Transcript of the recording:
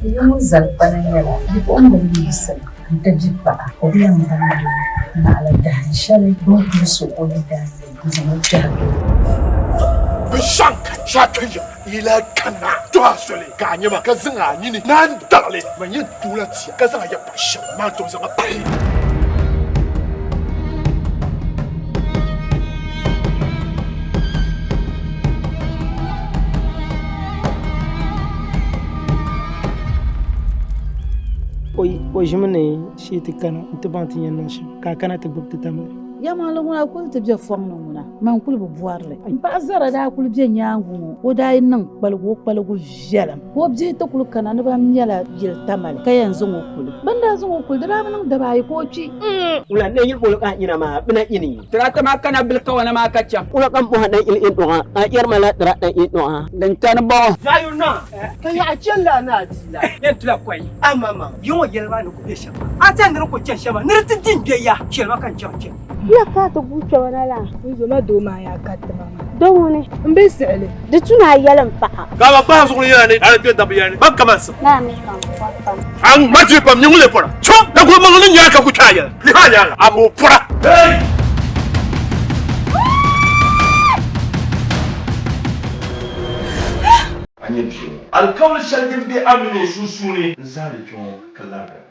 Yi ŋun zalikpana nyɛla bipuɣimbila yiɣisima n-ti bipaɣa o bi yɛn baŋ doo naɣila dahin shɛli bɛ ni kuli so o yidaan yini n-zaŋ o kpɛhi doo. Binshɛɣu n-kani shɛli a kpɛn ya yi lahi kanna tɔha soli ka a nya ma ka zaŋ a nini naan daɣili man yɛn tuula tia ka zaŋ a ya paɣ shɛba maa n-tom zaŋ a pahi. O ʒimi ni shee ti kana nti baŋ ti yɛn niŋ shɛm ka a kana ti gbubi ti tamali. Yɛlimaŋli ŋuna kuli ti be fɔŋ ni ŋuna, man kuli bi bɔri li. M paɣa Zara daa kuli be nyaaŋa ŋɔ, o daa yi niŋ kpaligu o kpaligu viɛlim ka o bihi ti kuli kana ni ban mɛla yili Tamale ka yɛn zaŋ o kuli. Bɛ ni daa zaŋ o kuli di daa bi niŋ daba ayi ka o kpi. Wula n yili bolo ka a ina maa bina ini. Tirata maa kana bili kawana maa ka chaŋ. Wula ka m bɔha dan ili in dɔɣa a yɛri ma la tira dan in dɔɣa. Din kani bɔŋɔ. Zaɣ yuri naa, ka yaɣa chani la a ni a di la. Yɛn tula kɔi. Amaŋmaŋ, yi ŋɔ yɛli maa ni ku be shɛm maa, a tɛhi ni di ku chani shɛm maa, ni di ti di m-be ya, chɛli ma ka n chaŋ chani. Ya ka a ti guui kpɛma na la? N zo ma doo maa yaa kariti ma maa. Do ŋuni? M bi siɣili. Di tu ni a yɛli m paɣa. Ka a ba kpahi zuɣu ni yɛla ni a di kpe dabba yɛli ni ban kaman sim. Naa mi ka m pɔri pam. A ŋma ti pam nyɛ ŋun lee pɔra. Chɔ! Daguli maŋli ni nya a ka ku kpe a yɛla. Lihi a nyaaŋa, a mi o pɔra. Hey! A nyɛ bia ŋɔ. Alikauli shɛli din be a mini o sunsuuni n-zaŋ li kpe ŋɔ ka lariga li.